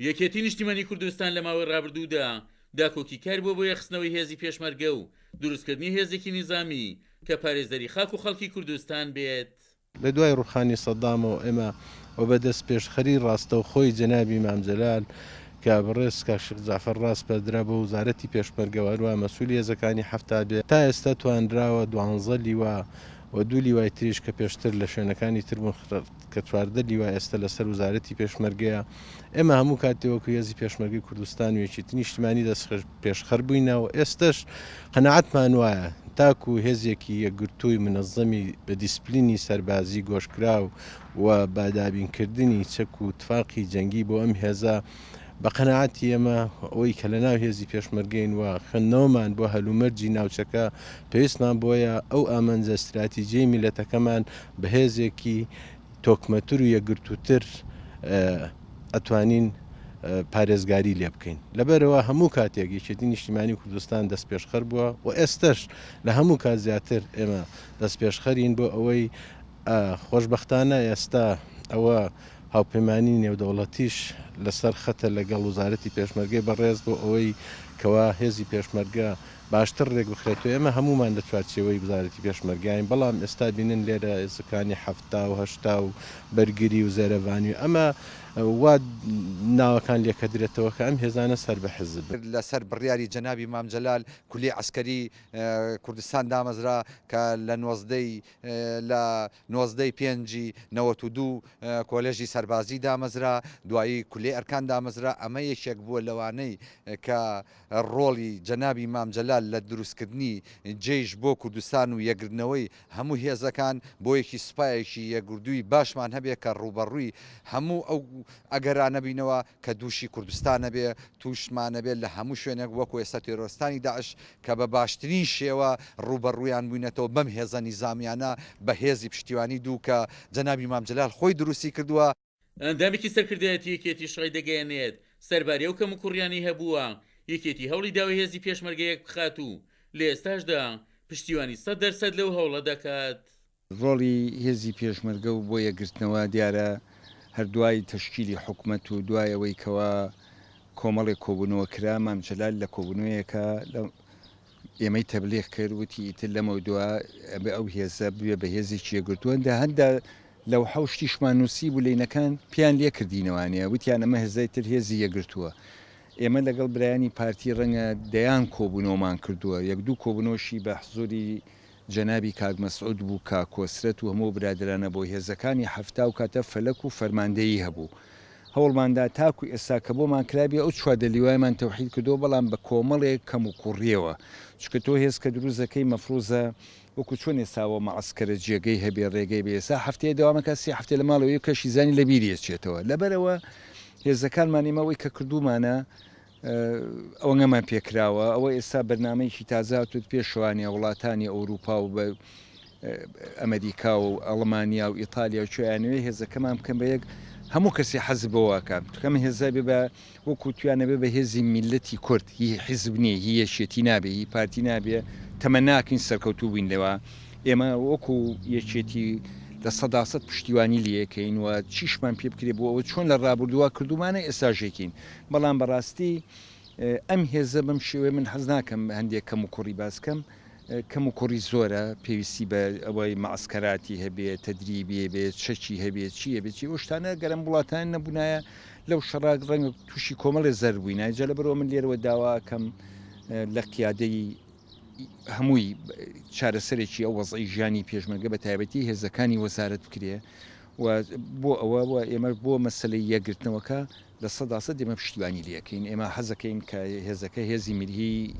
یەکێتی نیشتیمانی کوردستان لە ماوەی ڕابردوودا داکۆکیکار بووە بۆ یەکخستنەوەی هێزی پێشمەرگە و دروستکردنی هێزێکی نیزامی کە پارێزەری خاک و خەڵکی کوردستان بێت. لە دوای ڕووخانی سەدامەوە ئێمە و بە دەستپێشخەری ڕاستەوخۆی جەنابی مام جەلال کە بەڕێز کاک شێخ جەعفەر ڕاسپێردرا بۆ وزارەتی پێشمەرگە و هەروەها مەسوولی هێزەکانی 70 بێ تا ئێستا توانراوە دوانزە لیوا و دوو لیوای تریش کە پێشتر لە شوێنەکانی تر بوون کە 14 لیوا ئێستا لەسەر وزارەتی پێشمەرگەیە. ئێمە هەموو کاتێ وەکو هێزی پێشمەرگەی کوردستان و یەکێتی نیشتیمانی دەستپێشخەر بووینە و ئێستەش قەناعەتمان وایە تاکو هێزێکی یەکگرتووی منەزەمی بە دیسپلینی سەربازی گۆشکراو و بە دابینکردنی چەک و تفاقی جەنگی بۆ ئەم هێزە بە قەناعەتی ئێمە ئەوەی کە لە ناو هێزی پێشمەرگەین و خوێندنەوەمان بۆ هەلومەرجی ناوچەکە پێویستمان بۆیە ئەو ئامانجە ستراتیجیەی میللەتەکەمان بە هێزێکی تۆکمەتر و یەکگرتووتر ئەتوانین پارێزگاری لێ بکەین. لەبەرئەوە هەموو کاتێک یەکێتی نیشتیمانی کوردستان دەستپێشخەر بووە و ئێستەش لە هەموو کات زیاتر ئێمە دەستپێشخەرین بۆ ئەوەی خۆشبەختانە ئێستا ئەوە هاوپەیمانی نێودەوڵەتیش لەسەر خەتە لەگەڵ وزارەتی پێشمەرگەی بەڕێز بۆ ئەوەی کەوا هێزی پێشمەرگە باشتر رێکبخرێت و ئێمە هەموومان لە چوارچێوەی وزارەتی پێشمەرگاین، بەڵام ئێستا بینن لێرە هێزەکانی 70 و 80 و بەرگری و زێرەڤانی و ئەمە وا ناوەکان لێکەدرێتەوە کە ئەم هێزانە سەر بە حزبن. لەسەر بڕیاری جەنابی مام جەلال کولیەی عەسکەری کوردستان دامەزرا کە لە نۆزدەی لە نۆزدەی پێنجی 92 کۆلێژی سەربازی دامەزرا، دوایی کولیەی ئەرکان دامەزرا، ئەمە یەکێک بووە لەوانەی کە ڕۆڵی جەنابی مام جەلال لە دروستکردنی جەیش بۆ کوردستان و یەکگرتنەوەی هەموو هێزەکان بۆ یەکی سوپایەکی یەکگردووی باشمان هەبێ کە ڕووبەڕووی هەموو ئەو ئەگەرانە بینەوە کە دووشی کوردستان ئەبێ تووشمان ئەبێ لە هەموو شوێنێک وەکو ئێستا تێرۆرستانی داعش کە بە باشترین شێوە ڕووبەڕوویان بووینەتەوە بەم هێزە نیزامیانە بە هێزی پشتیوانی دوو کە جەنابی مام جەلال خۆی دروستی کردووە. ئەندامێکی سەرکردایەتی یەکێتیش ڕایدەگەیەنێت، سەرباری ئەو کەموکوڕیانەی هەبووە، یەکێتی هەوڵی داوە هێزی پێشمەرگە یەکبخات و لە ئێستاشدا پشتیوانی 100% لەو هەوڵە دەکات. ڕۆڵی هێزی پێشمەرگە و بۆ یەکگرتنەوە دیارە هەر دوای تەشکیلی حکومەت و دوای ئەوەی کەوا کۆمەڵێک کۆبوونەوە کرا مام جەلال لە کۆبوونەوەیەکا لە ئێمەی تەبلیغ کرد وتی ئیتر لەمەودوا ئەبێ ئەو هێزە ببێ بە هێزێکی یەکگرتوو هەندە هەندە لەوحە و شتیشمان نووسی بوو لەینەکان پێیان لێ کردینەوانە وتیان ئەمە هێزای تر هێزی یەکگرتووە ئێمە لەگەڵ برایانی پارتی ڕەنگە دەیان کۆبوونەوەمان کردووە یەک دوو کۆبوونەوەشی بە حزوری جەنابی کاک مەسعود بوو کاک کۆسرەت و هەموو برادەرانە بۆ هێزەکانی 70 و کاتە فەلەک و فەرماندەیی هەبوو هەوڵماندا تاکو ئێستا کە بۆمان کرابێ ئەو 14 لیوایمان تەوحید کردووە بەڵام بە کۆمەڵێک کەم و کوڕیەوە چونکە تۆ هێز کە دروست دەکەی مەفروزە وەکو چۆن ئێستا ئەوە مەعسکەرە جێگەی هەبێ ڕێگەی بێ ئێستا هەفتەیە دەوام ئەکات سێ هەفتە لە ماڵەوەی و کەشی زانی لە بیری ئەچێتەوە لەبەرئەوە هێزەکانمان ئێمە ئەوەی کە کردوومانە ئەوەنگەمان پێکراوە ئەوە ئێستا بەرنامەیەکی تازە هاتووت پێشوانە وڵاتانی ئەوروپا و بە ئەمریکا و ئەڵمانیا و ئیتالیا و کوێیانەوێ هێزەکەمان بکەن بە یەک هەموو کەسی حەز بەوەکە تکەم هێزا بێ بە وەکو تویان ئەبێ بە هێزی میللەتی کورد هی حیزب نیە هی یەکێتی نابێ هی پارتی نابێ تەمەناکەین سەرکەوتوو بین لەوە ئێمە وەکو یەکێتی 100% پشتیوانی لێکەین و چیشمان پێ بکرێ بۆ ئەوە چۆن لە ڕابردووە کردومانە ئێستاش یەکین بەڵام بەڕاستی ئەم هێزە بەم شێوەیە من حەز ناکەم هەندێک کەم و کوڕی باس کەم کەم و کوڕی زۆرە پێویستی بە ئەوەی مەعسکەراتی هەبێ تەدریبی هەبێ چەکی هەبێ چی هەبێ چی ئەو شتانە گەر ئەم وڵاتانە نەبوونایە لەو شەڕە ڕەنگە تووشی کۆمەڵێ زەرر بووینایە جا لەبەرئەوە من لێرەوە داوا ئەکەم لە قیادەی هەمووی چارەسەرێکی ئەو وەزعی ژیانی پێشمەرگە بە تایبەتی هێزەکانی وەزارەت بکرێ و بۆ ئەوە و ئێمە بۆ مەسەلەی یەکگرتنەوەکە 100% ئێمە پشتیوانی لێ ئەکەین ئێمە حەزەکەین کە هێزەکە هێزی میرهی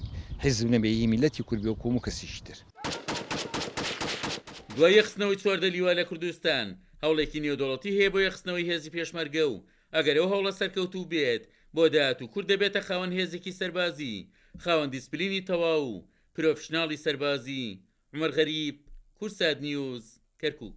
حیزب نەبێ هی میللەتی کورد بێ وەکو هەموو کەسێکی تر. دوای یەکخستنەوەی 14 لیوا لە کوردستان، هەوڵێکی نێودەوڵەتی هەیە بۆ یەکخستنەوەی هێزی پێشمەرگە و ئەگەر ئەو هەوڵە سەرکەوتوو بێت، بۆ داهاتوو کورد دەبێتە خاوەن هێزێکی سەربازی، خاوەن دیسپلینی تەواو و پرۆفشناڵی سەربازی. عومەر غەریب، کوردسات نیوز، کەرکوک.